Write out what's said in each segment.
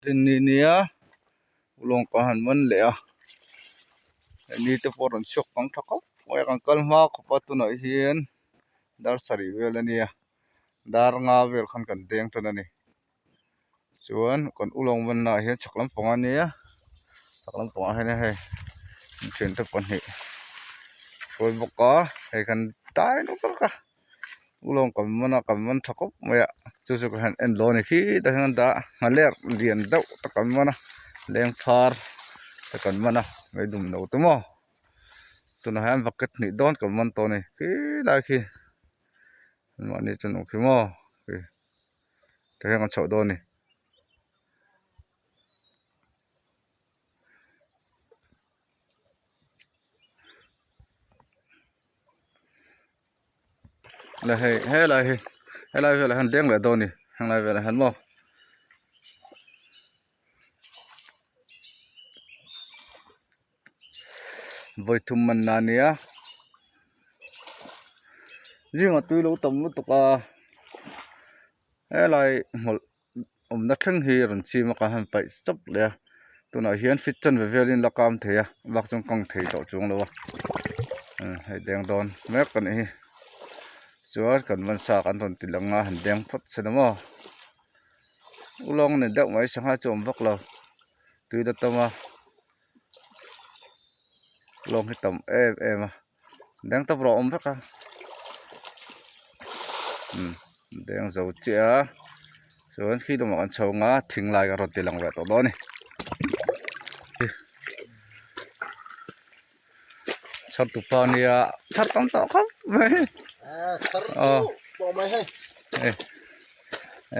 Rinni nia ulawng kan han man leh a ni te pawh a rawn chhuak pang tha khawp mai a kan kal hma khawp a tunah hian dar sarih vel a nia dar nga vel khan kan deng tan a ni chuan kan ulawng man naah hian chhak lampang a nia chhak lampangah hian hei thiante pahnih hruai bawk a hei kan dai nawk nawk a. Ulawng kan man a kan man tha khawp mai a chu chu ka han en dawn a ni khi tah hian an dah a nghaler lian deuh tak an man a leng phar te kan man a meidum no te maw tunah hian bucket hnih dawn kan man tawh a ni khi lai khi mahni chu an awm khi maw tah hian kan chhoh dawn a ni. Le hei helai hi helai velah hian deng leh dawn a ni henglai velah hian maw. Vawi thum man na ania zingah tui lo tam lutuk a helai hmawlh awmna thleng hi rawn chim a kan han paih chawp leh a tunah hian fit chanve velin la kam thei a bak chuan kang thei tawh chuang lo a hei deng dawn mek a nih hi chuan kan man sa kan rawn ti lang a han deng phawt se la maw ulawng ni deuh mai sangha chu a awm vak lo tui la tam a ulawng hi tam em em a. Deng tawp rawh awm vek a umm deng zo chiah a chuan khi lamah kan chho ang a thing lai ka rawn ti lang leh tawh dawn a ni chhar tupa nia chhar tam tawh khawp mai aw hei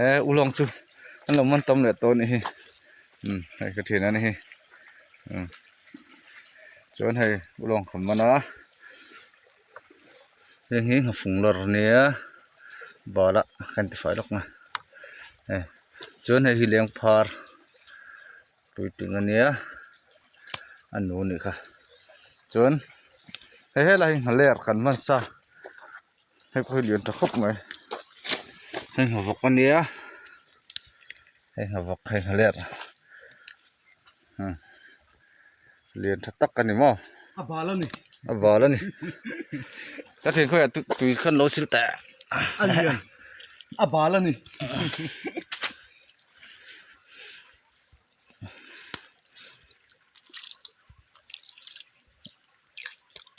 eh ulawng chu an lo man tam leh tawh a nih hi umm hei ka thian a ni hi umm. Chuan hei ulawng kan man a heng hi nghafung lawr ania bal a kan ti fai lawk mai hei chuan hei hi lengphar puitling ania a nu anih kha chuan hei helai hi nghaler kan man sa hei pawh hi lian tha khawp mai hei nghavawk ania hei nghavawk hei nghaler. Lian tha tak a ni maw? A bal a ni. A bal a ni. Ka thian khawiah tui khan lo sil teh. A lian. A bal a ni.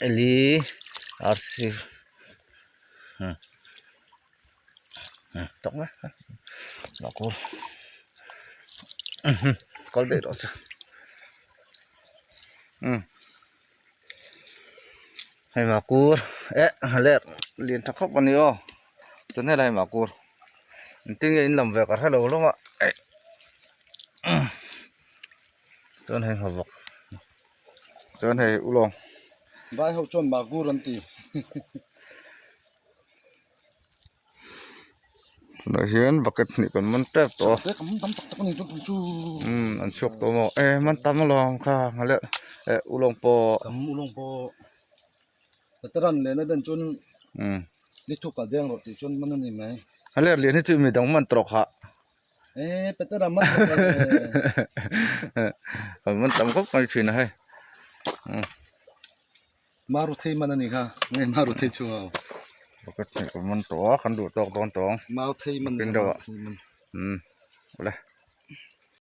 Eli RC. Tawk mai kal daih rawh se hei makur eh ler lian tha khawp a ni aw tun helai makur engtin nge in lam ve ka hrelo hlawm a eh chuan hei nghavawk chuan hei ulawng vai ho chuan makur an ti. Tunah hian bucket hnih kan man tep tawh a an chhuak tawh maw e man tam alawm kha nghaleh eh ulawng pawh nghaleh lian hi chu midang man tawh kha kan man tam khawp mai thin a hei. Maruthei man a ni kha nge Maruthei chu a Bucket hnih kan man tawh a kan duh tawk dawn tawh ang Mauthei man Pin deuh ah umm awle.